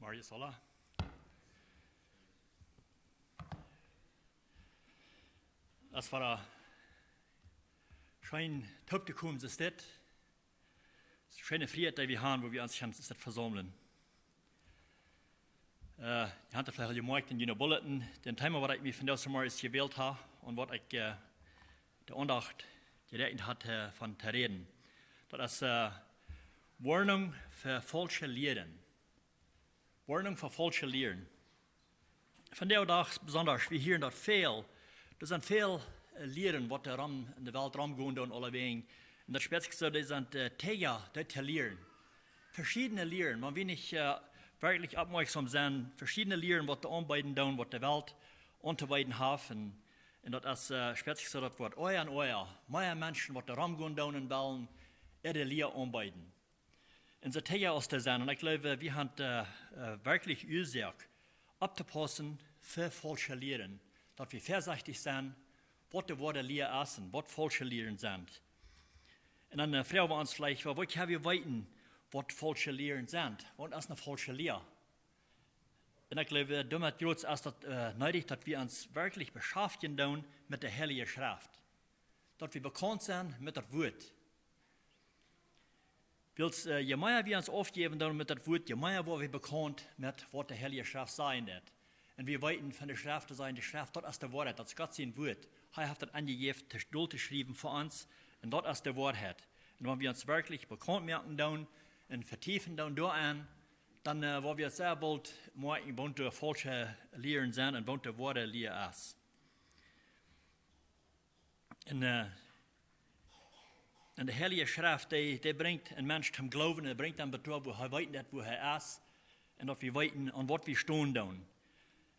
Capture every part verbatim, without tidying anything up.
Morjes, hola. Daut wia scheen toop to komen, es dit. Daut es eene scheene Frieheit, dee wie haben, wua wie ons kjennen, es dit, vesaumlen. Äh, jie haben veleicht aul jemoakjt en june Bulletin, daut Thema, waut ekj mie vondoag zemorjes jewält hab un waut ekj, äh, de Aundacht jeräakjent haud, äh, von to räden. Daut es, äh, Woarnunk fa faulsche Lieren. Woarnunk fa faulsche Lieren. Vondoag besonda, wie hieren daut väl. Doa sent väl, äh, Lieren, waut doa rom, en de Welt romgonen doonen, aulawäajen. Un daut spieet sikj soo, dee sent, äh, too, dee to lieren. Veschiedne Lieren, wan wie nich, äh, werkjlich oppmoakjsom sent, veschiedne Lieren, waut doa aunbeeden doonen, waut de Welt auntobeeden haft. Un, un daut es, äh, spieet sikj soo, daut woat ea un ea mea Menschen, waut doa romgonen doonen un wellen äare Lia aunbeeden. Un soo too aus dee sent. Un ekj jleew, wie haben, äh, äh, werkjlich Uasoak, opptopaussen fa faulsche Lieren. Daut wie väasechtich sent, waut de woare Lia es un waut faulsche Lieren sent. Un dan, äh, froag wie ons veleicht, woo, woo kjenn wie weeten, waut faulsche Lieren sent? Waut es eene faulsche Lia? Un ekj jleew, äh, doamet jrod es daut, äh, needich, daut wie ons werkjlich beschaftjen doonen met de Heilje Schreft. Daut wie bekaunt sent met daut Wuat. Wiels, äh, je mea wie ons aufjäwen doonen met daut Wuat, je mea woa wie bekaunt met waut de Heilje Schreft sajen deit. Un wie weeten von de Schreft to sajen, de Schreft, daut es de Woarheit, daut es Gott sien Wuat. Hee haft daut aunjejäft, to, dol to schriewen fa ons. Un daut es de Woarheit. Un wan wie ons werkjlich bekaunt moaken doonen un vetiefen doonen doaraun, dan, äh, woa wie sea boolt moakjen, waut de faulsche Lieren sent un waut de woare Lia es. Un, äh, un de Heilje Schreft, dee, dee brinjt een Mensch toom Gloowen, dee brinjt am bat doa, wua hee weet nich, wua hee es, un daut wie weeten, aun waut wie stonen doonen.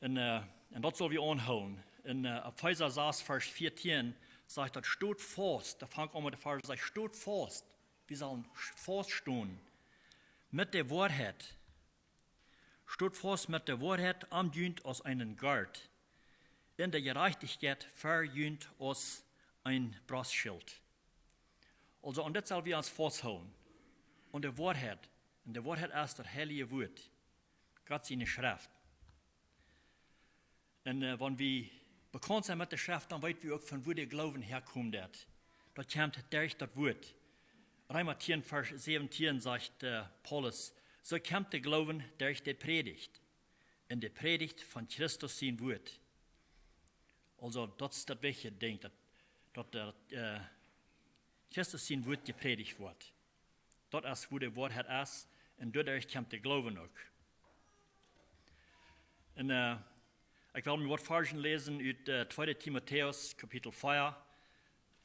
Un, äh, un daut sell wie aunhoolen. Un, äh, Efeesa sas, Varsch vieetieen sajcht daut: "Stot faust." Doa fangt aun met de Varsch, sajcht: "Stot faust." Wie sellen faust stonen. Met de Woarheit. "Stot faust met de Woarheit om junt aus eenen Gurt, un de Jerajchtichkjeit ver junt aus een Brostschilt." Aulsoo, aun dit sell wie ons fausthoolen. Aun de Woarheit. Un de Woarheit es daut Heilje Wuat. Gott siene Schreft. Un, äh, wan wie bekaunt sent met de Schreft, dan weet wie uk, von wua de Gloowen häakomen deit. Daut kjemt derch daut Wuat. Reema tieen, Varsch säwentieen sajcht, äh, Paulus: "Soo kjemt de Gloowen derch de Prädicht. Un de Prädicht von Christus sien Wuat." Aulsoo, daut es daut wichtje Dinkj, daut, daut, äh, Christus sien Wuat jeprädicht woat. Daut es wua de Woarheit es, un doaderch kjemt de Gloowen uk. Un, äh, ekj well mie waut Varschen läsen ut, äh, tweede Timotäus, Kapitel vea,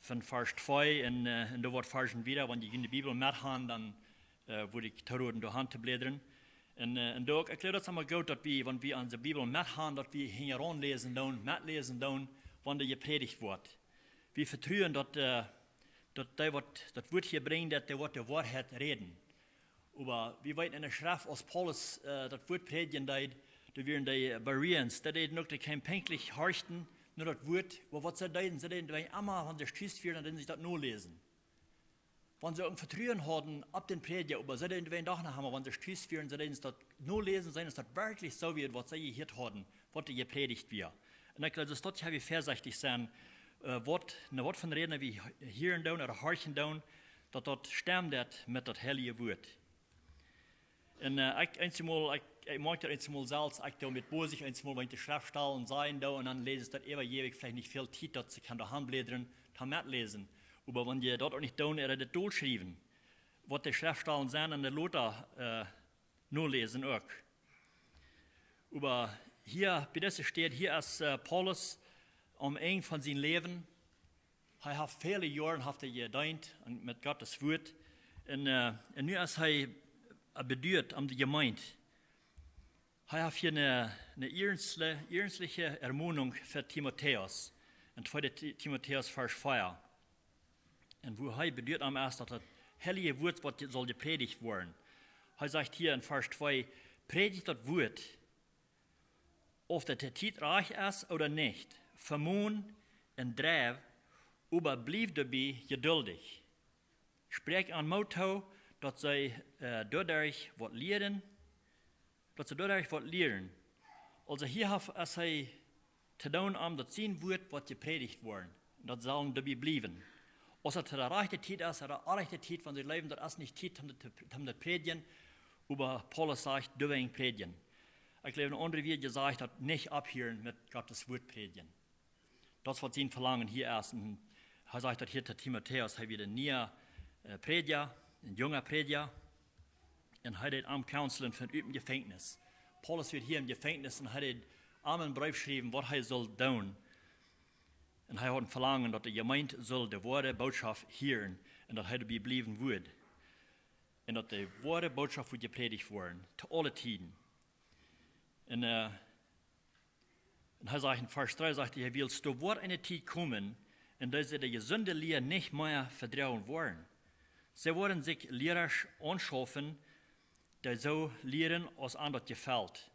von Varsch twee, un, äh, un doa waut Varschen wieda, wan jie june Bibel met han, dan, äh, wudd ekj toroden, doa han to blädren. Un, äh, un doa uk, ekj jleew, daut es emma goot, daut wie, wan wie onse Bibel met han, daut wie hinjaraun läsen doonen, metläsen doonen, wan doa jeprädicht woat. Wie vetruen, daut, äh, daut dee, waut daut Wuat hia brinjt, daut dee woat de Woarheit räden. Oba wie weeten en de Schreft, aus Paulus, äh, daut Wuat prädjen deed, doa wieren dee, äh, Bereans, dee deeden uk, dee kjeemen pinkjtlich horchen no daut Wuat, oba waut see deeden, see deeden, wan emma, wan see tus wieren, dan deeden see daut noläsen. Wan see uk een Vetruen hauden opp dän Prädja, oba see deeden, wan doch noch emma, wan see tus wieren, see deeden daut noläsen, seenen es daut werkjlich soo wia, waut see jehieet hauden, waut doa jeprädicht wia. Un ekj jleew, daut wie väasechtich sent, äh, waut, no waut fa Räden wie hieren doonen ooda horchen doonen, daut daut stemmen deit met daut Heilje Wuat. Un, äh, ekj eensjemol, ekj, ekj moak daut eensjemol selfst, ekj doo met bosich eensjemol, wan ekj de Schreftstalen seenen doo, un dan läs ekj daut äwa, jäw ekj veleicht nich väl Tiet, daut see kjennen doa han blädren, toom metläsen. Oba wan jie daut uk nich doonen, ea daut dolschriewen, waut de Schreftstalen sent, un de lota, äh, noläsen uk. Oba hia, bie dise Städ, hia es, äh, Paulus aum Enj von sien Läwen. Hee haft väle Joaren haft hee jedeent un met Gott sien Wuat. Un, äh, un nu es hee, äh, beduat om de Jemeent. Hee haft hia eene, eene iernstli-, iernstliche Ermonunk fa Timotäus. En tweede Ti-, Timotäus Varsch vea. Un wua hee beduat aun es, daut daut Heilje Wuat, waut je-, saul jeprädicht woaren. Hee sajcht hia en Varsch twee: "Prädj daut Wuat, auf daut de Tiet rajcht es ooda nich. Vemon un drief, oba bliew doabie jeduldich. Spräakj an Moot too, daut see, äh, doaderch waut lieren, Waut see doaderch waut lieren. Aulsoo hia haft, es hee to doonen om daut sien Wuat waut jeprädicht woat. Daut saul doabie bliewen. Aus et de rajchte Tiet es, de rajchte Tiet von sien Läwen, daut es nich Tiet om daut to, om daut prädjen. Oba Paulus sajcht, doa wäajen prädjen. Ekj jleew, een aundret Wuat jesajcht, daut nich opphieren met Gott sien Wuat prädjen. Daut es waut sien Velangen hia es. Un hee sajcht daut hia to Timotäus, hee wia een niea, äh, Prädja, een junga Prädja. Un hee deed am counselen von ut dem Jefenkjnis. Paulus wia hia em Jefenkjnis un hee deed am eenen Breef schriewen waut hee sull doonen. Un hee haud een Velangen daut de Jemeent sull de woare Bootschoft hieren un daut hee doabie bliewen wudd. Un daut de woare Bootschoft wudd jeprädicht woaren, to aule Tieden. Un, äh, un hee sajcht en Varsch dree, sajcht hee: "Wiels doa woat eene Tiet komen, en dee see de jesunde Lia nich mea vedroagen woaren. See woaren sikj Liera aunschaufen, dee soo lieren aus an daut jefelt,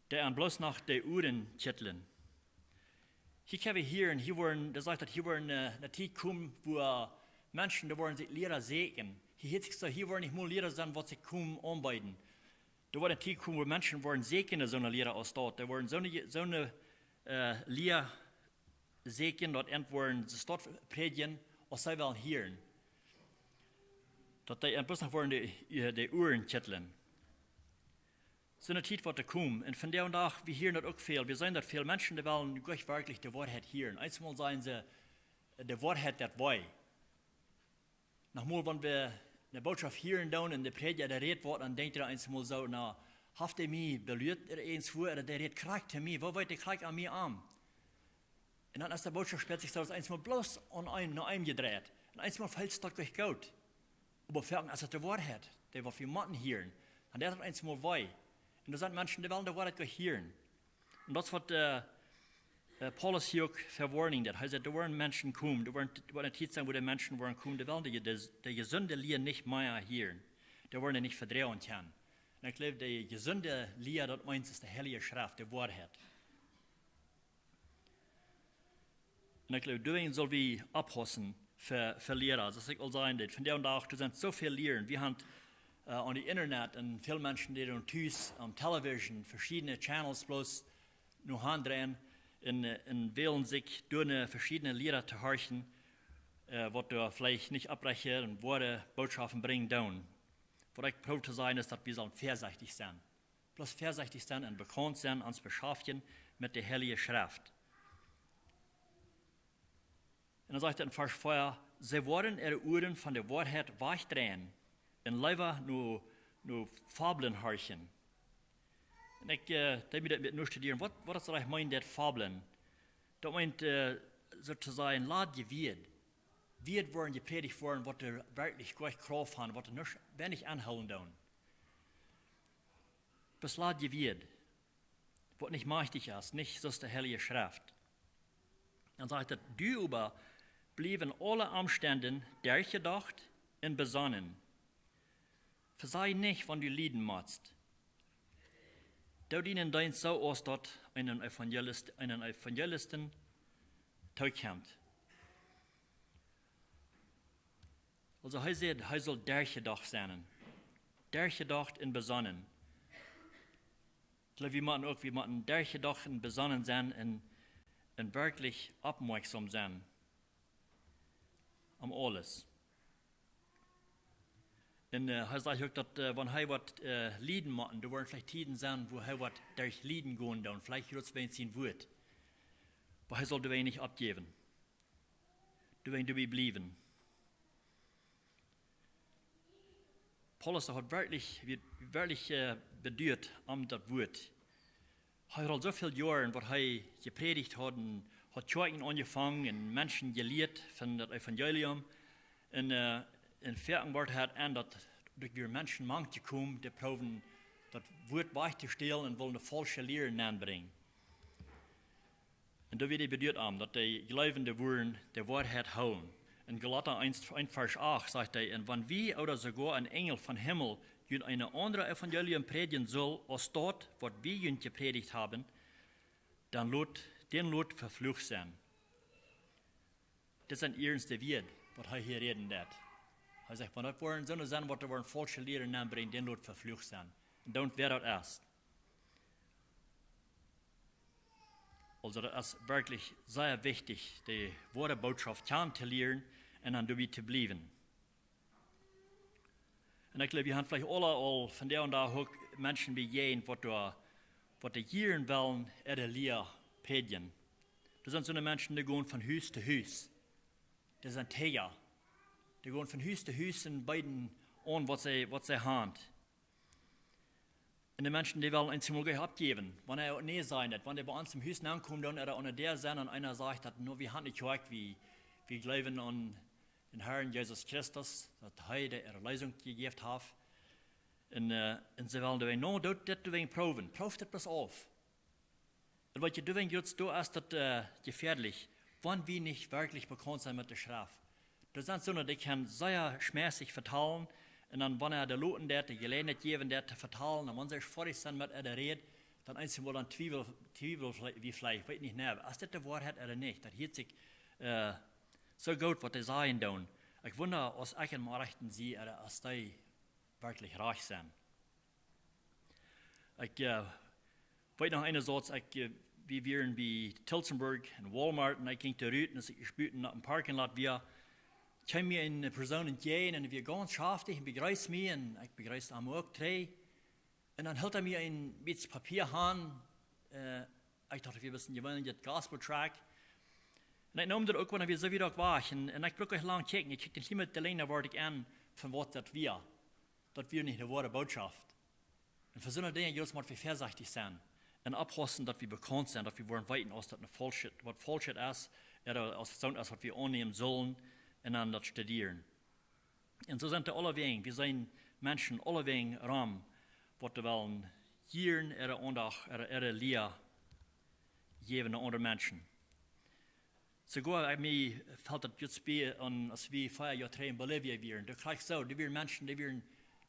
dee an bloos no de Uaren kjitlen." Hia kjenn wie hieren, hia woaren, daut sajcht daut hia woaren, äh, eene Tiet komen, wua Menschen, dee woaren sikj Liera säkjen. Hia hieet sikj soo, hia woaren nich mol Liera sennen waut sikj komen aunbeeden. Doa woat eene Tiet komen, wua Menschen woaren säkjen no soone Liera aus daut. Dee woaren soone, soone, äh, Lia säkjen, daut an woaren see daut prädjen, aus see wellen hieren. Daut dee an bloos noch woaren de, äh, de Uaren kjitlen. Soone Tiet woat doa komen. Un vondoag dän Dach, wie hieren daut uk väl. Wie seenen daut väl Menschen, dee wellen nich werkjlich de Woarheit hieren. Eemol sajen see, de Woarheit deit wee. Nochmol, wan wie eene Bootschoft hieren doonen un de Prädja, dee rät waut, dan denkjt eena eemol soo: "Na, haft hee mie beluat, irjentwua, ooda dee rät krakjt to mie, woo weet hee krakjt aun mie aun?" Un dan es de Bootschoft spält sikj soo eemol bloos aun eenem, no eenem jedreit. Un eemol felt daut nich goot. Oba foaken es et de Woarheit, dee waut wie motten hieren. Dan deit daut eemol wee. Un doa sent Menschen, dee wellen de Woarheit nich hieren. Un daut es waut, äh, äh, Paulus hia uk fa Woarnunk deed. Hee säd, doa woaren Menschen komen, doa woaren, woat eene Tiet sennen, wua de Menschen woaren komen, dee wellen de, de, de jesunde Lia nich mea hieren. Dee woaren dee nich vedroagen kjennen. Un ekj jleew, de jesunde Lia, daut meent, es de Heilje Schreft, de Woarheit. Un ekj jleew, doawäajen sell wie oppaussen fa, fa Liera. Soo aus ekj aul säd, vondoag dän Dach, doa sent soo väl Lieren. Wie haben, äh, aun daut Internet un väl Menschen, dee doonen tus aum Television veschiedne Channels bloos no aundre un, äh, un wälen sikj doa veschiedne Liera to hieren, äh, waut doa veleicht nich oprechte un woare Bootschoften brinjen doonen. Waut ekj proow to sajen es, daut wie sellen väasechtich sennen. Bloos väasechtich sennen un bekaunt sennen, ons beschaftjen met de Heilje Schreft. Un dan sajcht et en Varsch vea: "See woaren äare Uaren von de Woarheit wajchdreien un leewa no, no Fablen horchen." Un ekj, äh, deed mie daut met no studieren, waut, waut daut eejentlich meent, daut Fablen. Daut meent, äh, soo to sajen, ladje Wieed. Wieed woaren jeprädicht woaren, waut doa werkjlich nich Krauft haben, waut doa nuscht, weinich aunhoolen doonen. Bloos ladje Wieed, waut nich majchtich es, nich soo aus de Heilje Schreft. Dan sajcht et: "Du oba bliew en aule Omstenden derchjedocht un besonnen. Vesaj nich, wan du lieden motst. Doo dienen Deenst soo aus daut eenen Evangelist, eenen Evangelisten tookjemt." Aulsoo hee säd, hee sull derchjedocht sennen. Derchjedocht un besonnen. Ekj jleew, wie motten uk, wie motten derchjedocht un besonnen sennen un, un werkjlich oppmoakjsom sennen. Om aules. Un, äh, hee sajcht uk daut, äh, wan hee woat, äh, lieden motten, doa woaren veleicht Tieden sennen, wua hee woat derch Lieden gonen doonen, veleicht jrods wäajen sien Wuat. Oba hee saul doawäajen nich oppjäwen. Doawäajen doabie bliewen. Paulus haud werkjlich, wie-, werkjlich, äh, beduat om daut Wuat. Hee haud aul soo väl Joaren waut hee jeprädicht haud un haud Kjoakjen aunjefongen un Menschen jelieet von daut Evangelium. Un, äh, un foaken wort hee aun daut, doa wieren Menschen mank jekomen, dee proowden daut Wuat wajch to stälen un wullen de faulsche Lia nenbrinjen. Un doa wia hee beduat om, daut de Jleewende wudden de Woarheit hoolen. En Galata eent, eent Varsch acht sajcht hee: "Un wan wie ooda soogoa een Enjel vom Himmel junt een aundret Evangelium prädjen sull aus daut, waut wie junt jeprädicht haben, dan lot, dän lot veflucht sennen." Dit sent iernste Wieed, waut hee hia räden deed. Hee sajcht, wan daut woaren soone sennen, waut doa woaren faulsche Lia nenbrinjen, dän lot veflucht sennen. Doonen, wäa daut es. Aulsoo daut es werkjlich sea wichtich, de woare Bootschoft kjanen to lieren un dan doabie to bliewen. Un ekj jleew, wie haben veleicht aule aul von doa un doa uk Menschen bejäajent, waut doa, waut dee jieren wellen äare Lia prädjen. Doa sent soone Menschen, dee gonen von Hus to Hus. Dee sent Träja. Dee gonen von Hus to Hus un beeden aun, waut see, waut see haben. Un de Menschen, dee wellen eent mol jlikj oppjäwen, wan hee uk nä sajen deit, wan dee bie ons em Hus aunkomen, dan es hee aun de Däa sennen un eena sajcht daut: "Nu, wie haben nich jlikj, wie, wie jleewen aun dän Herrn Jesus Christus, daut hee de Erlösung jejäft haft." Un, äh, un see wellen doawäajen, nu, daut, daut doawäajen proowen. Proowt daut bloos auf. Un waut jie doawäajen jrods doonen, es daut, äh, jefäadlich, wan wie nich werkjlich bekaunt sent met de Schreft. Doa sent soone, dee kjennen sea schmäasich vetalen, un dan, wan hee de loten deit, de Jeläajenheit jäwen deit to vetalen, un wan see foadich sent met äare Räd, dan eent mol dan twiewel, twiewel wie veleicht, weet nich, nä, es dit de Woarheit ooda nich? Daut hieet sikj, äh, soo goot, waut dee sajen doonen. Ekj wunda, aus ekj em Rajchten sie, ooda aus dee werkjlich rajcht sent. Ekj, äh, weet noch eene Saach, ekj, äh, wie wieren bie Tillsonburg en Walmart un ekj jinkj doa rut un aus ekj buten opp een Parking Lot wia, kjeem mie eene Persoon entjäajen un wia gaunz schaftich un bejreesd mie un ekj bejreesd am uk trigj. Un dan hilt hee mie een bät Papia han, äh, ekj docht, daut wia een bät jeweenlich daut Gospel Tract. Un ekj neem daut uk, wan hee wia soo wiet uk wajch. Un, un ekj bruck nich lang kjikjen, ekj kjikjt nich met de Lenj, wort ekj en von waut daut wia. Daut wia nich de woare Bootschoft. Un fa soone Dinja, jie, mott wie väasechtich sennen. Un oppaussen, daut wie bekaunt sent, daut wie woaren weeten, aus daut een faulschet, waut faulschet es, ooda aus daut soont es, waut wie aunnämen sellen, un dan daut studieren. Un soo sent dee aulewäajen, wie seenen Menschen aulewäajen rom, waut dee wellen jieren äare Aundacht, äare, äare Lia jäwen no aundre Menschen. Soogoa, äh, mie felt daut jrod bie aun, aus wie fief Joa trigj en Bolivia wieren. Doa kjrieech ekj soo, doa wieren Menschen, dee wieren,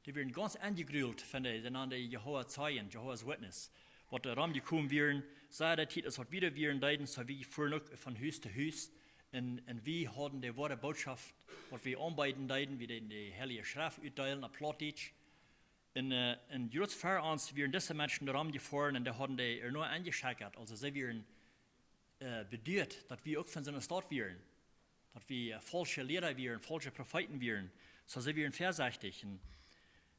dee wieren gaunz aunjegrult von de, dee nanen dee Jehowa Zeijen, Jehovah's Witness. Waut doa romjekomen wieren, soo de Tiet aus waut wie doa wieren deeden, soo wie fuaren uk von Hus to Hus. Un, un wie hauden de woare Bootschoft, waut wie aunbeeden deeden, wie deeden de Heilje Schreft utdeelen opp Plautdietsch. Un, äh, un jrod ver ons wieren dise Menschen doa romjefoaren un dee hauden dee ea noch aunjeschekjat. Aulsoo see wieren, äh, beduat, daut wie uk von soone Staut wieren. Daut wie, äh, faulsche Liera wieren, faulsche Profeeten wieren. Soo see wieren väasechtich. Un,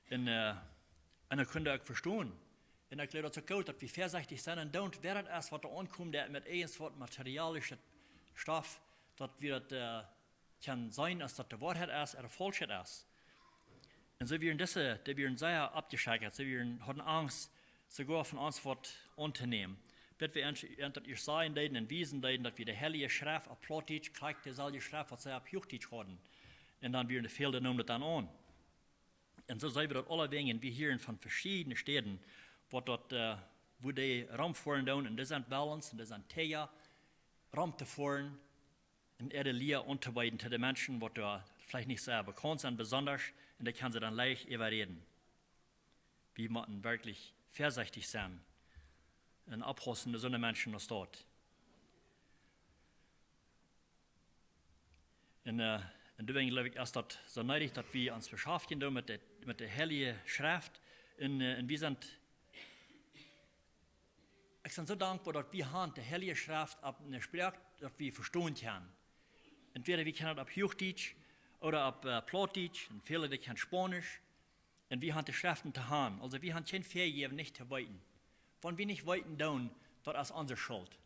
un, äh, un daut kunn ekj uk vestonen. Un ekj jleew, daut es uk goot, daut wie väasechtich sent un doonen, wäa daut es, waut doa aunkomen deit met irjent waut materialischet Stoff, daut wie daut, äh, kjennen seenen, aus daut de Woarheit es ooda faulschet es. Un see wieren dise, dee wieren sea oppjeschekjat, see wieren, hauden Angst, soogoa von ons waut auntonämen. Bat wie an, an daut ieescht sajen deeden un wiesen deeden, daut wie de Heilje Schreft opp Plautdietsch, krakjt deeselwje Schreft, waut see opp Huachdietsch hauden. Un dan wieren de väle, dee neemen daut dan aun. Un soo seenen wie daut aulewäajen, wie hieren von veschiedne Städen, waut daut, äh, wua dee romfoaren doonen, un dee sent Wellens, un dee sent Träja, romtofoaren, un äare Lia auntobeeden to de Menschen, waut doa veleicht nich soo bekaunt sent, besondasch, un dee kjennen see dan leicht äwaräden. Wie motten werkjlich väasechtich sennen un oppaussen, daut soone Menschen noch staut. Un, äh, un doawäajen jleew ekj, es daut soo needich, daut wie ons beschaftjen doonen met de, met de Heilje Schreft. Un, äh, un wie sent Ekj sie soo dankboa, daut wie haben de Heilje Schreft opp eene Sproak, daut wie vestonen kjennen. Entwäda wie kjennen daut opp Huachdietsch ooda opp, äh, Plautdietsch, un väle, dee kjennen Spaunisch. Un wie haben de Schreften to Haunt. Aulsoo, wie haben kjeen Väajäwen nich to weeten. Wan wie nich weeten doonen, daut es onse Schult.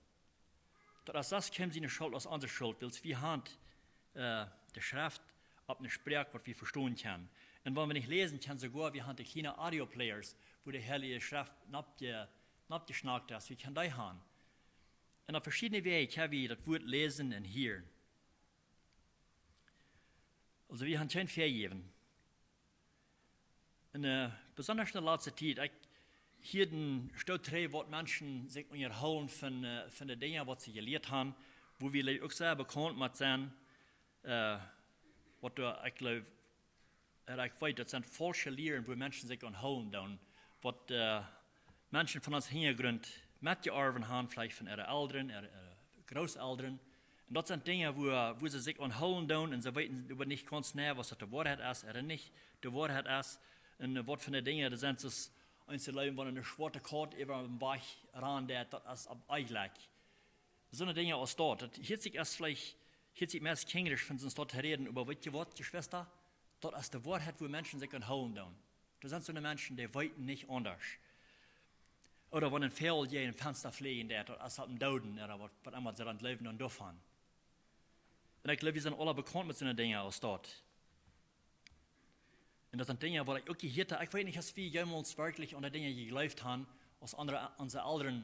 Daut es, daut es kjeen siene Schult, es onse Schult, wiels wie haben, äh, de Schreft opp eene Sproak, waut wie vestonen kjennen. Un wan wie nich läsen kjennen, soogoa, wie haben de kjliene Audio Players, wua de Heilje Schreft nopp je-, noppjeschnackt es, wie kjennen dee haben. Un opp veschiedne Wäaj kjenn wie daut Wuat läsen un hieren. Aulsoo, wie haben kjeen Väajäwen. Un, äh, besondasch enne latste Tiet, ekj hia een Stoot trigj, waut Menschen sikj unjahoolen von, äh, von de Dinja, waut see jelieet haben, wua wie uk sea bekaunt met sent, äh, waut doa, ekj jleew, äh, ekj weet, daut sent faulsche Lieren, wua Menschen sikj aunhoolen doonen, waut, äh, Menschen von ons Hinjagrunt metjeorwen haben, veleicht von äare Elren, äare, äare Grootelren. Un daut sent Dinja, wua, wua see sikj aunhoolen doonen un see weeten oba nich gaunz jeneiw, aus daut de Woarheit es ooda nich de Woarheit es. Un, äh, waut fa Dinja, daut sent soo, Eent to läwen, wan ne schwoate Kaut äwa dän Wajch rant, daut, daut es opp eejentlich. Soone Dinja aus daut. Daut hieet sikj aus veleicht, hieet sikj meist kjinjrisch von soon Stoot to räden, oba weet jie waut, Jeschwista? Daut es de Woarheit, wua Menschen sikj aun hoolen doonen. Doa sent soone Menschen, dee weeten nich aundasch. Ooda wan een Voagel jäajen een Fensta fleajen deit, daut es daut een Dooden, ooda waut, waut emma see dan jleewen dan doavon. Un ekj jleew, wie sent aula bekaunt met soone Dinja aus daut. Un daut sent Dinja, waut ekj uk jehieet hab. Ekj weet nich, aus wie jemols werkjlich aun dee Dinja jejleeft haben, aus aundre, onse Elren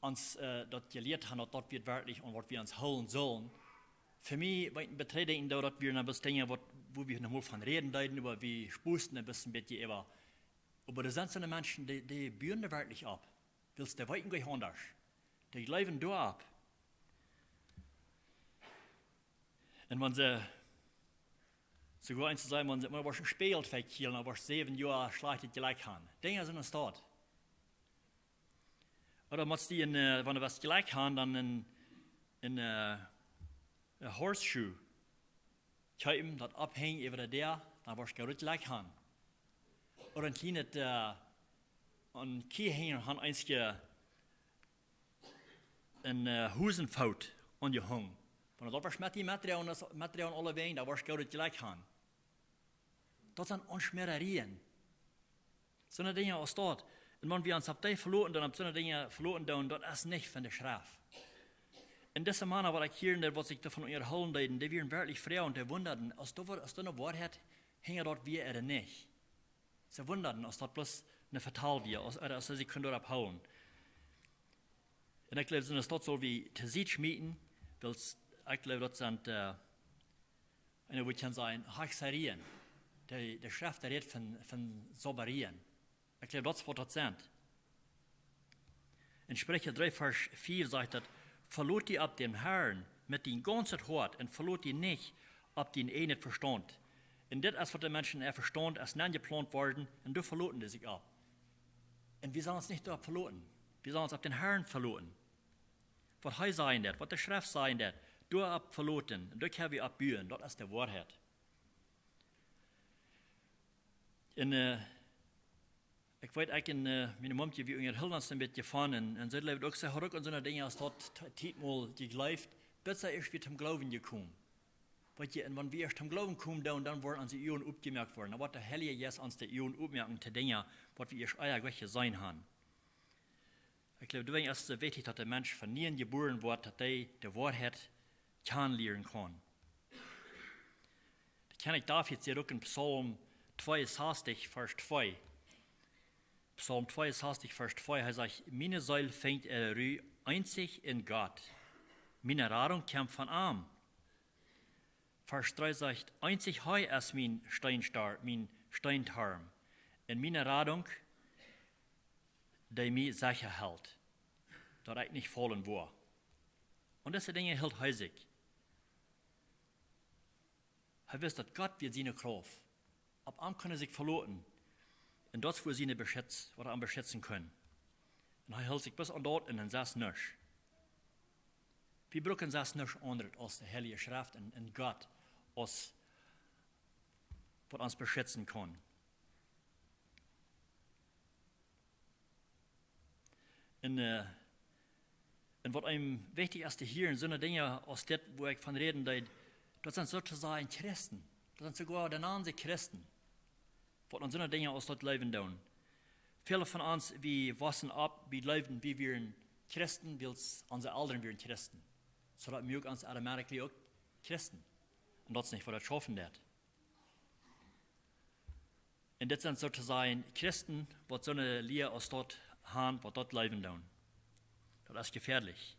ons, äh, daut jelieet haben, daut, daut wie werkjlich aun waut wie ons hoolen sullen. Fa mie, weet jie, betreft daut, daut wie noch bloos Dinja, waut, wua wie noch mol von räden deeden, oba wie spusten een bät, bät äwa. Oba doa sent soone Menschen, dee, dee buen doa werkjlich opp. Wiels dee weeten nich aundasch. Dee jleewen doaropp. Un wan see, soogoa eent to sajen, wan see mau waut Spieejelt vekjielen, dan woascht säwen Joa schlajchtet Jlekj haben. Dinja sent aus daut. Ooda motst du een, äh, wan du waut Jlekj haben, dan een, een, äh, een Horseshoe kjeepen, daut opphenjen äwa de Däa, dan woascht du goot Jlekj haben. Ooda een kjlienet, äh, een Kjiehaunja haben, eenje een, äh, Hosenfoot aunjehongen. Wan daut woascht met die metdroagen, daut metdroagen aulewäajen, dan woascht du goot Jlekj haben. Daut sent Aunschmäarerien. Soone Dinja aus daut. Un wan wie ons opp dee veloten, dan opp soone Dinja veloten doonen, daut es nich von de Schreft. Un dise Mana, waut ekj hia, waut sikj doavon unjahoolen deeden, dee wieren werkjlich froo un dee wundaden, aus doa, aus doa ne Woarheit hinja daut wia ooda nich. See wundaden, aus daut bloos een Vetal wia, aus, ooda aus see sikj kunnen doaropp hoolen. Un ekj jleew, soone Stoot sull wie to Sied schmieten, wiels ekj jleew, daut sent, äh, un ekj wudd kjennen sajen, Hexerien. De, de Schreft rät von, von Zauberien. Ekj jleew, daut es waut daut sent. En Spricha dree, Varsch vea sajcht daut: "Veloot die opp dän Herrn met dien gaunzet Hoat un veloot die nich opp dien eejnet Vestaunt." Un dit es waut de Menschen äa Vestaunt es nenjeplaunt worden un doa veloten dee sikj opp. Un wie sellen ons nich doaropp veloten. Wie sellen ons opp dän Herrn veloten. Waut hee sajen deit, waut de Schreft sajen deit, doaropp veloten. Un doa kjenn wie opp buen, daut es de Woarheit. Un, äh, ekj weet, ekj un, äh, miene Momkje, wie unjahoolen ons een bät doavon. Un, un see jleewd uk, see haud uk aun soone Dinja aus daut t-, tietmol jejleewt, bat see ieescht wia toom Gloowen jekomen. Weet jie, un wan wie ieescht toom Gloowen komen, dan, dan woaren onse Uagen opjemoakt woaren. Dan woat de Heilje Jeist ons de Uagen opmoaken to Dinja, waut wie ieescht ea nich jeseenen haben. Ekj jleew, doawäajen es et soo wichtich, daut de Mensch von nieen jebuaren woat, daut hee de Woarheit kjanen lieren kaun. De Kjennich David sajcht uk en Psalm tweeensastich, Varsch twee. Psalm tweeensastich, Varsch twee, hee sajcht: "Miene Seel finjt äare Ru eenzich en Gott. Miene Radunk kjemt von am." Varsch dree sajcht: "Eenzich hee es mien Steenstar-, mien Steentoarm. Un miene Radunk, dee mie secha helt, daut ekj nich faulen woa." Un dise Dinja hilt hee sikj. Hee wist, daut Gott wia siene Krauft. Opp am kunn hee sikj veloten. Un daut wia siene Beschütz-, waut am beschitzen kunn. Un hee hilt sikj bat aun daut un dan sest nuscht. Wie brucken sest nuscht aundret aus de Heilje Schreft un, un Gott, aus waut ons beschitzen kaun. Un, äh, un waut eenem wichtich es to hieren, soone Dinja aus dit, wua ekj von räden deed, daut sent soo to sajen Christen. Daut sent soogoa de Namen Christen, waut aun soone Dinja aus daut jleewen doonen. Väle von ons, wie wossen opp, wie jleewden, wie wieren Christen, wiels onse Elren wieren Christen. Soo daut wie uk ons automatically uk Christen. Un daut es nich, waut daut schaufen deit. Un dit sent soo to sajen Christen, waut soone Lia aus daut haben, waut daut jleewen doonen. Daut es jefäadlich.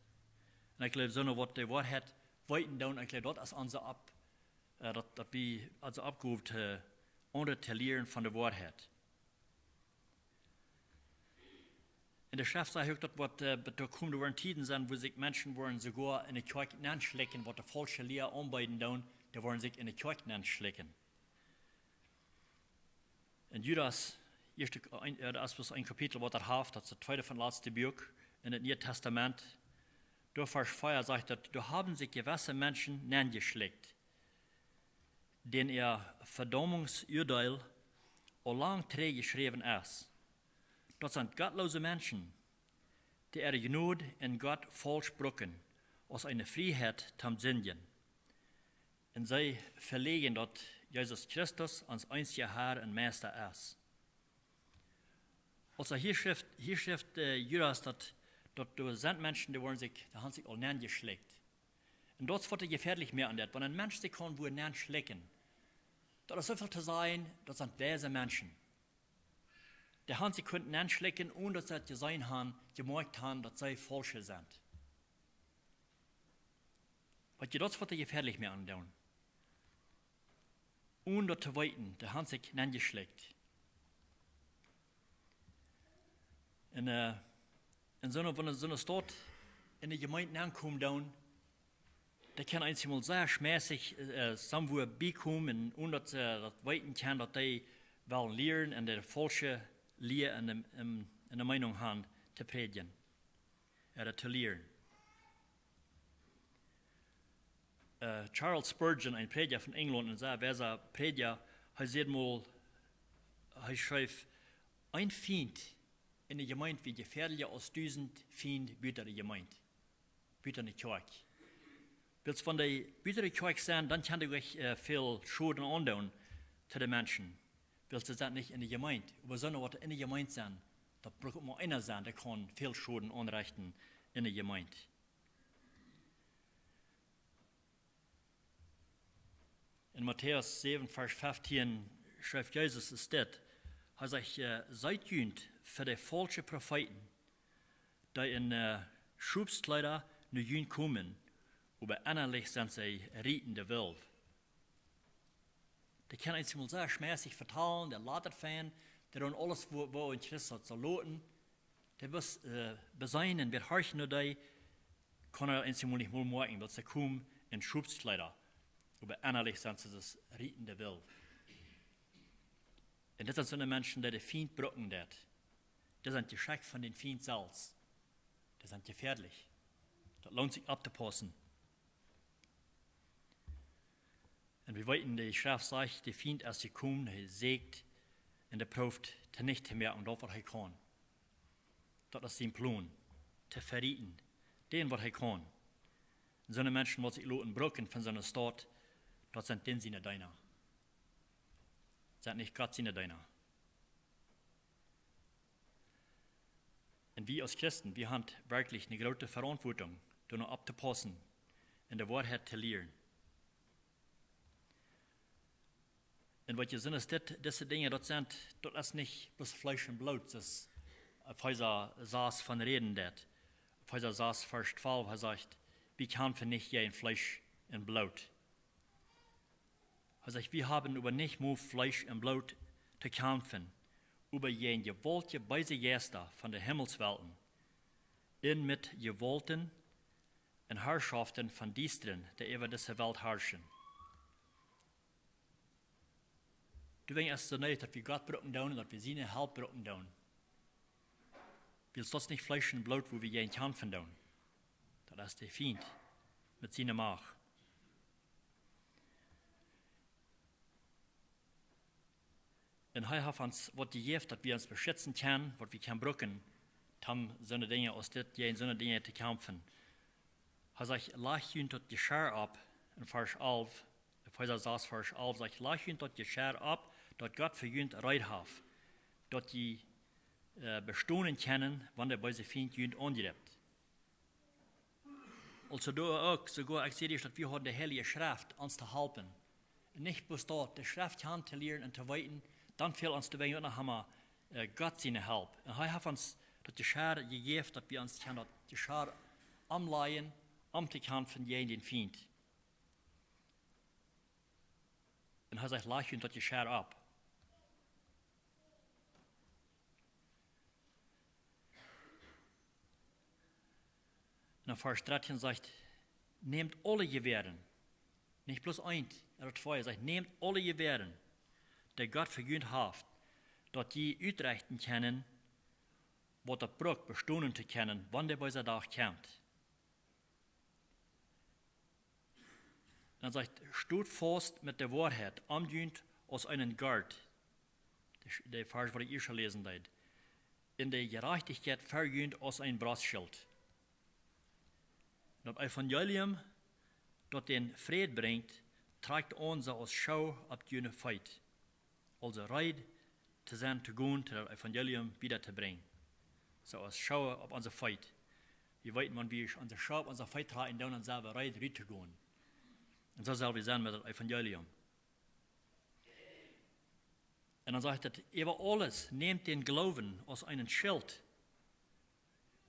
Un ekj jleew, soone, waut de Woarheit weeten doonen, ekj jleew, daut es onse Opp-, äh, daut, daut wie onse Oppgow, äh, aundre to lieren von de Woarheit. Un de Schreft sajcht uk, daut woat, äh, daut doa komen, doa woaren Tieden sennen, wua sikj Menschen woaren soogoa enne Kjoakj nenschlikjen, waut de faulsche Lia aunbeeden doonen, dee woaren sikj enne Kjoakj nenschlikjen. En Judas, ieeschte, een, äh, daut es bloos een Kapitel, waut daut haft, daut es daut tweede von daut latste Buak en daut Niee Tastament. Doa Varsch vea sajcht daut: "Doa haben sikj jewesse Menschen nenjeschlikjt, dän äa Vedaumungsuadeel aul lang trigj jeschräwen es. Daut sent gottloose Menschen, dee äare Jnod en Gott faulsch brucken, aus eene Frieheit toom sindjen. Un see veläajnen, daut Jesus Christus ons eensja Herr un Meista es. Aulsoo hia schrift, hia schrift, äh, Judas, daut, daut doa sent Menschen, dee woaren sikj, dee han sikj aul nenjeschlekjt. Un daut es waut et jefäadlich moakt aun dit, wan een Mensch sikj kaun wua nenschlekjen. Daut es soo väl to sajen, daut sent dise Menschen. Dee han sikj kunt nenschlekjen, onen daut see daut jeseenen han, jemoakjt han, daut see faulsche sent. Waut je daut es waut et jefäadlich moakt aun dit. Onen daut to weeten, dee han sikj nenjeschlekjt. Un, äh, en soone, wan soone Staut en de Jemeent aunkomen doonen, dee kaun eensjemol sea schmässich, äh, somewhere biekomen un onen daut see daut weeten kjennen, daut dee wellen lieren un de faulsche Lia en de, en, en de Meenunk han to prädjen, äh, to lieren. Äh, Charles Spurgeon, een Prädja von Enjlaunt, een sea weisa Prädja, hee säd mol, hee schreef: "Een Fient en de Jemeent wia jefäadlicha aus dusent Fiend buta de Jemeent, buta de Kjoakj." Wiels wan dee buta de Kjoakj sent, dan kaun dee uk, äh, väl Schoden aundoonen to de Menschen. Wiels dee sent nich en de Jemeent. Oba soone waut en de Jemeent sent, daut brukt mau eena sennen, dee kaun väl Schoden aunrechten en de Jemeent. En Matäus säwen, Varsch feftieen schrift Jesus es dit. Hee sajcht, äh: "Seet junt fa de faulsche Profeeten, dee en, äh, Schopskjleeda no junt komen, oba ennalich sent see rietende Wolf." Dee kaun eensjemol sea schmässich vetalen, dee lat et fein, dee doonen aules, woo, woo een Christ daut saul loten. Dee wia, äh, beseenen, wia horchen no dee, kaun hee eensjemol nich mol moakjen, daut see komen en Schopskjleeda, oba ennalich sent see aus rietende Wolf. Un dit sent soone Menschen, dee de Fient brucken deit. Dee sent jeschekjt von dän Fient selfst. Dee sent jefäadlich. Daut loont sikj opptopaussen. Un wie weeten, de Schreft sajcht, de Fient es jekomen, hee sieekjt un hee prooft to nichtich to moaken, daut waut hee kaun. Daut es sien Plon, to venichten, dän waut hee kaun. Un soone Menschen, waut sikj loten brucken von soone Staut, daut sent dän siene Deena. Sent nich Gott siene Deena. Un wie aus Christen, wie haben werkjlich eene groote Verantwortung, doa opptopaussen un de Woarheit to lieren. Un waut je seenen, es dit, dise Dinja, daut sent, daut es nich bloos Fleesch un Bloot, soo aus Efeesa sas von räden deit. Efeesa sas, Varsch twalf, hee sajcht: "Wie kjamfen nich jäajen Fleesch un Bloot." Hee sajcht: "Wie haben oba nich met Fleesch un Bloot to kjamfen, oba jäajen jewaultje beese Jeista von de Himmelswelten, un met Jewaulten un Harschoften von Diestren, dee äwa dise Welt harschen." Doawäajen es et soo needich, daut wie Gott brucken doonen un daut wie siene Help brucken doonen. Wiels daut es nich Fleesch un Bloot, wua wie jäajen kjamfen doonen. Daut es de Fient met siene Macht. Un hee haft ons waut jejäft, daut wie ons beschitzen kjennen, waut wie kjennen brucken, om soone Dinja aus dit, jäajen soone Dinja to kjamfen. Hee sajcht: "Lajcht junt daut Jeschia opp", en Varsch alf, Efeesa sas, Varsch alf sajcht: "Lajcht junt daut Jeschia opp, daut Gott fa junt reed haft, daut jie, äh, bestonen kjennen, wan de beese Fient junt aunjript." Aulsoo doa uk, soogoa ekj sie daut wie haben de Heilje Schreft ons to halpen. Un nich bloos daut, de Schreft kjanen to lieren un to weeten, dan fält ons doawäajen uk noch emma, äh, Gott siene Help. Un hee haft ons daut Jeschia jejäft, daut wie ons kjennen daut Jeschia aunlajen, om to kjamfen jäajen dän Fient. Un hee sajcht: "Lajcht junt daut Jeschia opp." Un en Varsch dartieen sajcht: "Nämt aule Jewäaren." Nich bloos eent, hee sajcht: "Nämt aule Jewäaren, dee Gott fa junt haft, daut jie utrechten kjennen, waut daut brukt, bestonen to kjennen, wan de beese Dach kjemt." Dan sajcht: "Stot faust met de Woarheit om junt aus eenen Gurt." De, de Varsch, waut ekj ieescht läsen deed. un de Jerajchtichkjeit fa junt aus een Brostschilt. Daut Evangelium, daut dän Fräd brinjt, trakjt aun soo aus Schoo opp june Feet. Aulsoo reed to sennen to gonen, to daut Evangelium wieda to brinjen. Soo aus Schoo opp onse Feet. Wie weeten, wan wie onse Schoo opp onse Feet trakjen, dan, dan sent wie reed, reed to gonen. Un soo sell wie sennen met daut Evangelium. Un dan sajcht et: "Äwa aules nämt dän Gloowen aus eenen Schilt,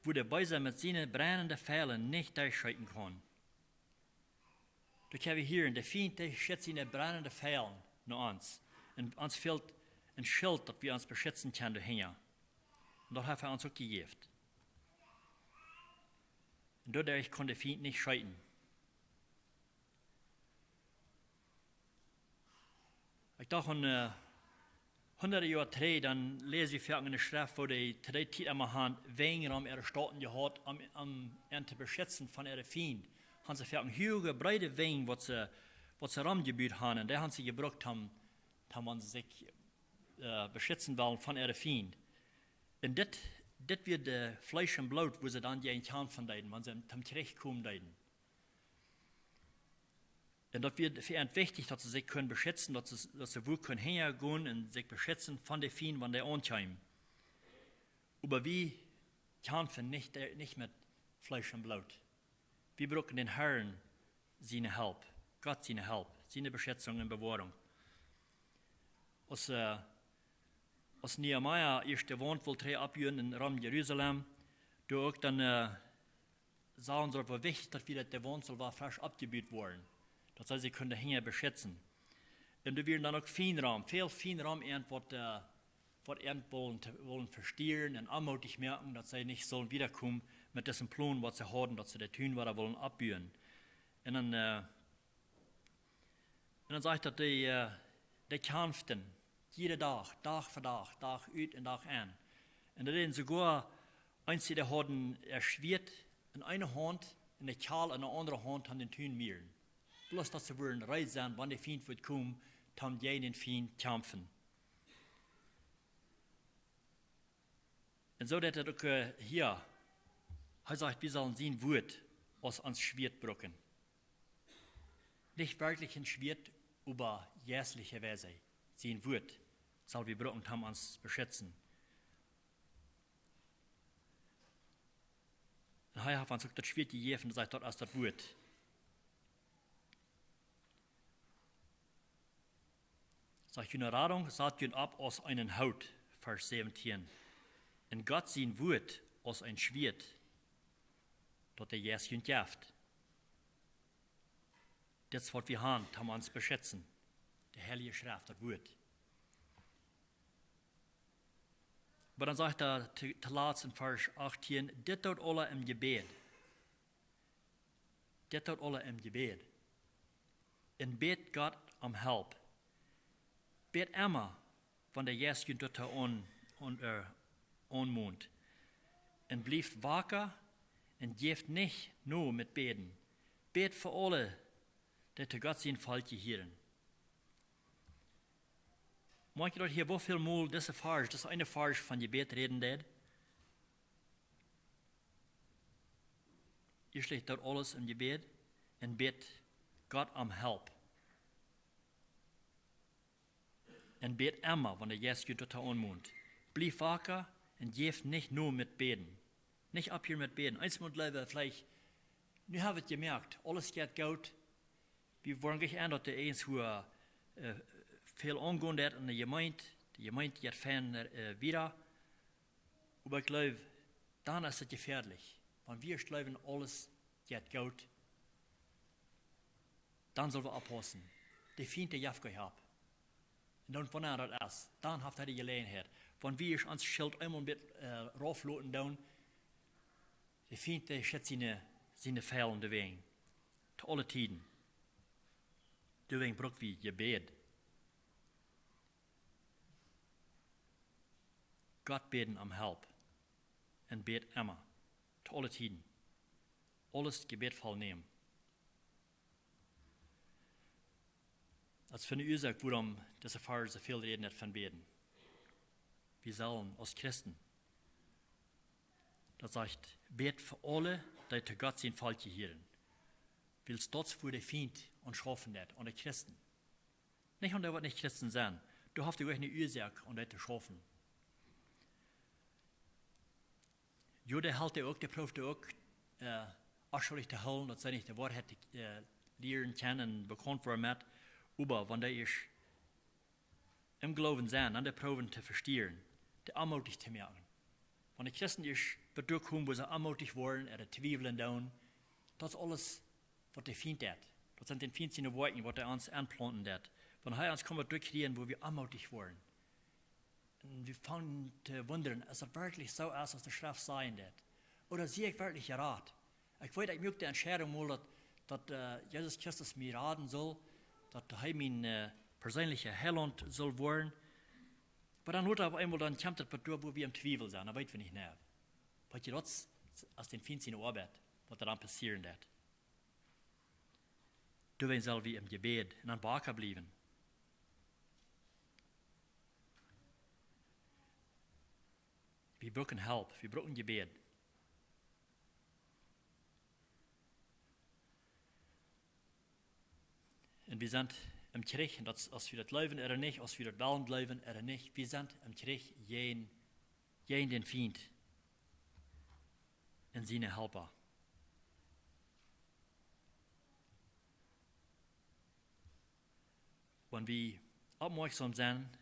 wua de Beesa met siene brennende Fiele nich derchschieten kaun." Doa kjenn wie hieren, de Fient, dee schekjt siene brennende Fiele no ons. Un ons fält een Schilt, daut wie ons beschitzen kjennen doahinja. Un daut haft hee ons uk jejäft. Un doaderch kaun de Fient nich schieten. Ekj docht aun, äh, hundat Joa trigj, dan läs wie foaken enne Schreft, woo dee to dee Tiet emma hauden Wenj rom äare Stauten jehaut, om, om an to beschitzen von äare Fient. Hauden see foaken huage, breede Wenj, waut see, waut see romjebut hauden. Un dee hauden see jebrukt, om, om wan see sikj, äh, beschitzen wullen von äare Fient. Un dit, dit wia de Fleesch un Bloot, wua see dan jäajen kjamfen deeden, wan see toom Kjrich komen deeden. Un daut wia fa an wichtich, daut see sikj kunnen beschitzen, daut see, daut see wua kunnen hinjagonen un sikj beschitzen von de Fient, wan dee aunkjeemen. Oba wie kjamfen nich, äh, nich met Fleesch un Bloot. Wie brucken dän Herrn siene Help, Gott siene Help, siene Beschitzung un Bewoarunk. Aus, äh, aus Nehemia ieescht de Waunt wull trigj oppbuen en rom Jerusalem, doa uk dan, äh, sagen see, woo wichtich daut wia, daut de Waunt sull wada fresch oppjebut woaren, daut see sikj kunnen hinja beschitzen. Un doa wieren dan uk Fient rom, väl Fient rom, an waut, äh, waut an wullen, wullen vestieren un onmootich moaken, daut see nich sullen wiedakomen met disen Plon, waut see hauden, daut see de Tun wada wullen oppbuen. Un dan, äh, un dan sajcht daut, dee, äh, dee kjamften jieda Dach, Dach fa Dach, Dach ut un Dach enn. Un daut deeden soogoa, eenje, dee hauden äa Schwieet en eene Haunt un de Kjal en de aundre Haunt, om dän Tun to mieren. Bloos daut see wudden reed sennen, wan de Fient wudd komen, toom jäajen dän Fient kjamfen. Un soo deed et uk, äh, hia. Hee sajcht, wie sellen sien Wuat aus ons Schwieet brucken. Nich werkjlich een Schwieet, oba jeistlicherweise. Sien Wuat sell wie brucken, om ons beschitzen. Un hee haft ons uk daut Schwieet jejäft un sajcht, daut es daut Wuat. Sajcht: "June Radunk sat junt opp aus eenen Hoot", Varsch säwentieen. "Un Gott sien Wuat aus een Schwieet, daut de Jeist junt jeft." Dit es waut wie haben, om ons beschitzen. De Heilje Schreft, daut Wuat. Oba dan sajcht hee to, to latst en Varsch achtieen: "Dit doot aula em Jebäd." Dit doot aula em Jebäd. "Un bät Gott om Help. Bät emma, wan de Jeist junt doatoo aun, aun, äh, aunmont. Un blieft waka un jäft nich no met bäden. Bät fa aule, dee to Gott sien Volkj jehieren." Moakj jie daut hia, woo väl mol dise Varsch, dise eene Varsch von Jebäd räden deed? Hia steit daut aules em Jebäd: "Un bät Gott om Help. Un bät emma, wan de Jeist junt doatoo aunmont. Blieft waka un jäft nich no met bäden." Nich opphieren met bäden. Eensmol jleewen wie veleicht, nu hab wie et jemoakt, aules jeit goot. Wie woaren nich enn, daut doa irjentwua, äh, väl aungonen deit enne Jemeent, de Jemeent jeit fein, äh, wieda. Oba ekj jleew, dan es et jefäadlich. Wan wie ieescht jleewen, aules jeit goot, dan sell wie oppaussen. De Fient, dee jeft Gehab. Un dan, wan hee daut es, dan haft hee de Jeläajenheit. Wan wie ieescht ons Schilt eemol een bät, äh, raufloten doonen, de Fient, dee schekjt siene, siene Fiele doawäajen. To aule Tieden. Doawäajen bruck wie Jebäd. Gott bäden om Help. Un bät emma. To aule Tieden. Aules jebädvoll nämen. Daut es eene Uasoak, wuarom dise Varsch soo väl räden von bäden. Wie sellen aus Christen Daut sajcht: Bät fa aule, dee to Gott sien Volkj jehieren. Wiels daut es wua de Fient aun schaufen deit, aun de Christen. Nich aun dee, waut nich Christen sent. Doa haft hee uk ne Uasoak, aun dee to schaufen. Jo, dee helt dee uk, dee proowt dee uk, äh, onschuldich to hoolen, daut see nich de Woarheit, äh, lieren kjennen un bekaunt woaren met. Oba wan dee ieescht em Gloowen sent, dan dee proowen to vestieren, dee onmootich to moaken. Wan de Christen ieescht bat doa komen, wua see onmootich woaren, ooda twiewlen doonen, daut es aules, waut de Fient deit. Daut sent dän Fient siene Woakjen, waut hee ons aunplaunten deit. Wan hee ons kaun doa kjrieen, wua wie onmootich woaren. Un wie fangen to wundren, es daut werkjlich soo aus, aus de Schreft sajen deit? Ooda sie ekj werkjlich jerat? Ekj weet, ekj muak de Entscheidunk mol, daut, daut, äh, Jesus Christus mie raden saul, daut hee mien, äh, perseenlicha Heilaunt saul woaren. Oba dan lota opp eemol, dan kjemt daut bat doa, wua wie em Twiewel sent, dan weet wie nich mea. Weet jie, daut es, es dän Fient siene Oabeit, waut doa dan passieren deit. Doawäajen sell wie em Jebäd un aum Backen bliewen. Wie brucken Help, wie brucken Jebäd. Un wie sent em Kjrich, un daut es, aus wie daut jleewen ooda nich, aus wie daut wellen jleewen ooda nich, wie sent em Kjrich jäajen, jäajen dän Fient un siene Halpa. Wan wie oppmoakjsom sent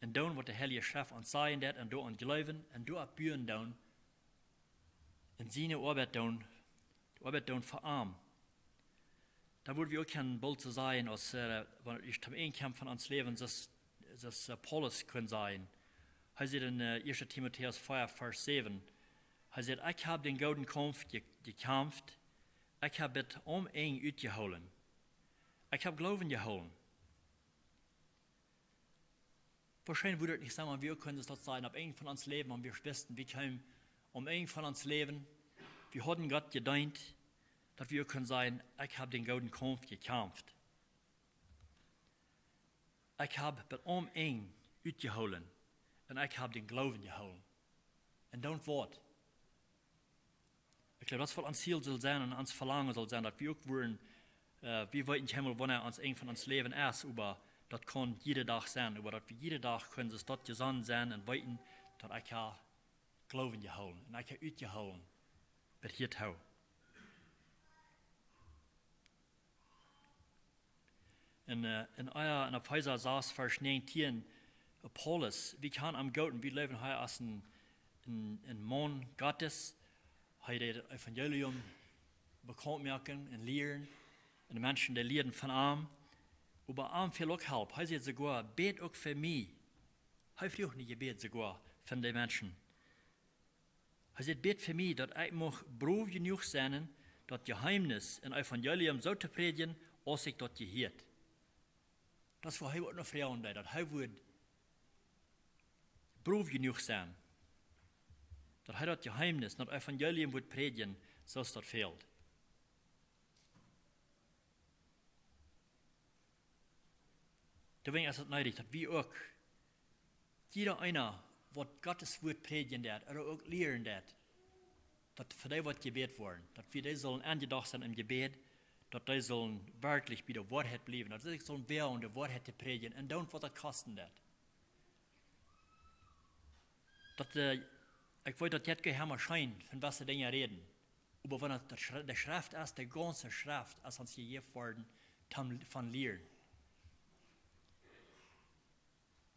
un doonen, waut de Heilje Schreft ons sajen deit, un doaraun jleewen un doaropp buen doonen, un siene Oabeit doonen, de Oabeit doonen fa am, dan woa wie uk kjennen boolt soo sajen, aus, äh, wan et ieescht aum Enj kjemt von ons Läwen, soo aus, soo aus, äh, Paulus kunn sajen. Hee sajcht en, äh, ieeschte Timotäus vea, Varsch säwen, hee sajcht: "Ekj hab dän gooden Kaumf je-, jekjamft, ekj hab bat aum Enj utjehoolen, ekj hab Gloowen jehoolen." Woo scheen wudd et nich sennen, wan wie uk kunnen daut sajen, aum Enj von ons Läwen, wan wie wisten, wie kjeemen aum Enj von ons Läwen, wie hauden Gott jedeent, daut wie uk kunnen sajen: "Ekj hab dän gooden Kaumf jekjamft. Ekj hab bat aum Enj utjehoolen un ekj hab dän Gloowen jehoolen." Un dan waut? Ekj jleew, daut es waut ons Ziel saul sennen un ons Velangen saul sennen, daut wie uk woaren, äh, wie weeten nich emol, wanea daut Enj von ons Läwen es, oba daut kaun jieda Dach sennen, oba daut wie jieda Dach kunnen soo aus daut jesonnen sennen un weeten, daut ekj hab Gloowen jehoolen un ekj hab utjehoolen bat hia too. En, äh, en, äh, en Efeesa sas, Varsch näajentieen, äh, Paulus, wie kjanen am goot, wie jleewen, hee es en, en, en Maun Gottes. Hee deed daut Evangelium bekaunt moaken un lieren. Un de Menschen, dee lieeden von am. Oba am fäld uk Help. Hee säd soogoa: "Bät uk fa mie." Hee fruach een Jebäd soogoa von de Menschen. Hee sajcht: "Bät fa mie, daut ekj mucht brow jenuach sennen, daut Jeheemnis un Evangelium soo to prädjen, aus ekj daut jehieet." Daut es, wua hee uk noch froagen deed, daut hee wudd brow jenuach sennen, daut hee daut Jeheemnis, daut Evangelium wudd prädjen, soo aus daut fäld. Doawäajen es et needich, daut wie uk, jieda eena, waut Gottes Wuat prädjen deit, ooda uk lieren deit, daut fa dee woat jebät woaren, daut wie dee sullen aunjedocht sennen em Jebäd, daut dee sullen werkjlich bie de Woarheit bliewen, daut see sullen woagen, de Woarheit to prädjen, un doonen, waut daut kosten deit. Daut, äh, ekj weet, daut jeit kjeenem scheen, von waut see Dinja räden. Oba wan et de Schre-, de Schreft es, de gaunze Schreft es ons jejäft worden, toom, von lieren.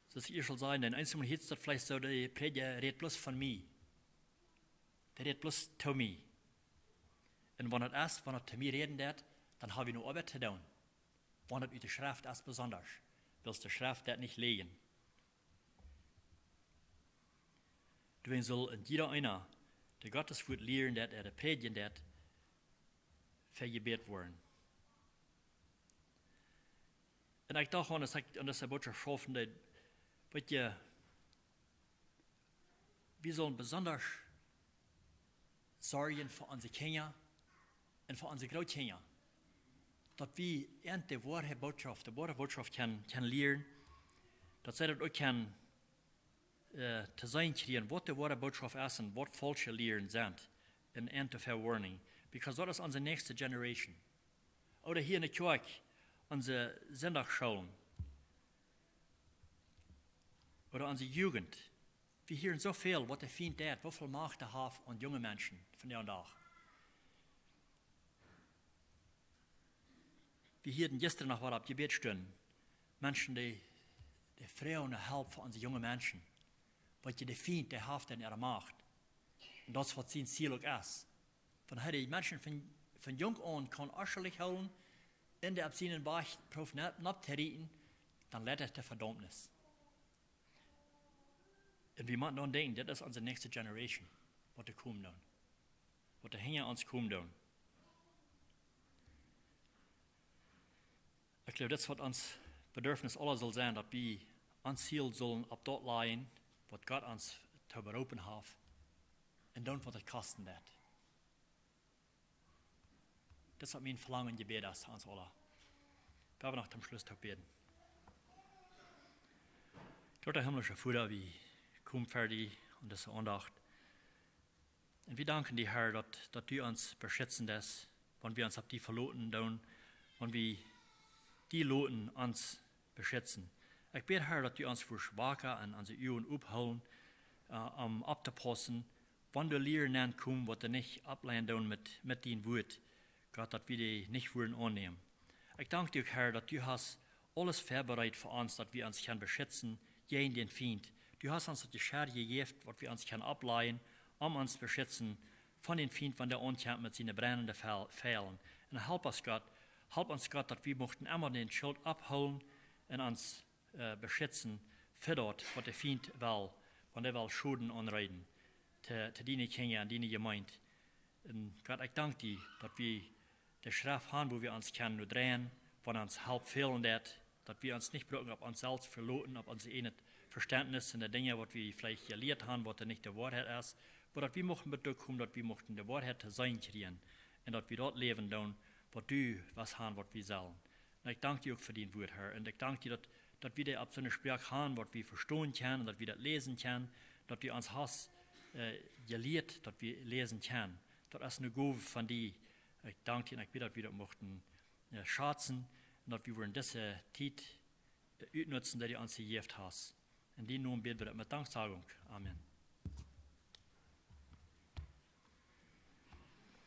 Soo aus ekj ieescht aul säd, dan eenjemol hieet daut veleicht soo, de Prädja rät bloos von mie. Dee rät bloos to mie. Un wan et es, wan et to mie räden deit, dan hab wie noch Oabeit to doonen. Wan et ut de Schreft es besondasch, wiels de Schreft deit nich läajen. Doawäajen saul een jieda eena, dee Gottes Wuat lieren deit, ooda prädjen deit, fa jebät woaren. Un ekj docht, wan ekj aun dise Bootschoft schaufen deed, weet jie, wie sullen besondasch sorjen fa onse Kjinja un fa onse Grootkjinja. Daut wie an de woare Bootschoft, de woare Bootschoft kjennen, kjennen lieren. Daut see daut uk kjennen, to seenen kjrieen, waut de woare Bootschoft es un waut faulsche Lieren sent. Un an to forewarning. Because daut es onse näakjste generation. Ooda hia enne Kjoakj, onse Sindachschoolen. Ooda onse Jugent. Wie hieren soo väl, waut de Fient deit, woo väl Macht hee haft aun junge Menschen vondoag. Wie hieeden jistren noch waut opp Jebäd stunden. Menschen, dee, dee froagen no Help fa onse junge Menschen. Wiels de Fient, dee haft en äare Macht. Un daut es waut sien Ziel uk es. Wan hee de Menschen von, von jung aun kaun aschlich hoolen, un dee opp sienen Wajch proowen nopp, nopp to rieten, dan leit et to Vedaumnis. Un wie motten dan denkjen, dit es onse näakjste generation, waut doa komen deit. Waut doa hinja ons komen deit. Ekj jleew, dit es waut ons Bedurfnis aula saul sennen, daut wie ons Ziel sellen opp daut lajen, waut Gott ons to beroopen haft, un doonen waut et kosten deit. Dit es waut mien Velangen un Jebäd es, ons aula. Wie haben noch toom Schluss to bäden. Groota himmlischa Voda, wie komen ver die aun dise Aundacht. Un wie danken die, Herr, daut, daut du ons beschitzen deist, wan wie ons opp die veloten doonen, wan wie die loten ons beschitzen. Ekj bäd, Herr, daut du ons fa Schwake aun onse Uagen opphoolen, äh, om opptopaussen, wan doa Lieren nenkomen, waut doa nich opplaunen doonen met, met dien Wuat, Gott, daut wie dee nich wudden aunnämen. Ekj dank die uk, Herr, daut du hast aules väabereit fa ons, daut wie ons kjennen beschitzen jäajen dän Fient. Du hast ons daut Jeschicht jejäft, waut wie ons kjennen opplajen, om ons beschitzen von dän Fient, wan dee aunkjemt met siene brennende Pfeil-, Pfeilen. Un help ons, Gott, help ons, Gott, daut wie muchten emma dän Schilt opphoolen un ons, äh, beschitzen fa daut, waut de Fient well, wan dee well Schoden aunrichten to, to diene Kjinja un diene Jemeent. Un Gott, ekj dank die, daut wie de Schreft haben, wua wie ons kjennen no dreien, wan ons Help fälen deit, daut wie ons nich brucken opp ons selfst veloten, opp ons ieejnet Vestentnis un de Dinja, waut wie veleicht jelieet haben, waut doa nich de Woarheit es, oba daut wie muchten doa komen, daut wie muchten de Woarheit to seenen kjrieen un daut wie daut Läwen doonen, waut du west haben, waut wie sellen. Un ekj dank die uk fa dien Wuat, Herr. Un ekj dank die, daut, daut wie dee opp soone Sproak haben, waut wie vestonen kjennen, un daut wie daut läsen kjennen, daut du ons hast, äh, jelieet, daut wie läsen kjennen. Daut es eene Gow von die. Ekj dank die un ekj bäd, daut wie daut muchten, äh, schazen, un daut wie wudden dise Tiet, äh, utnutzen, dee du ons jejäft hast. En dienen Nomen bäd wie daut met Danksagung. Amen.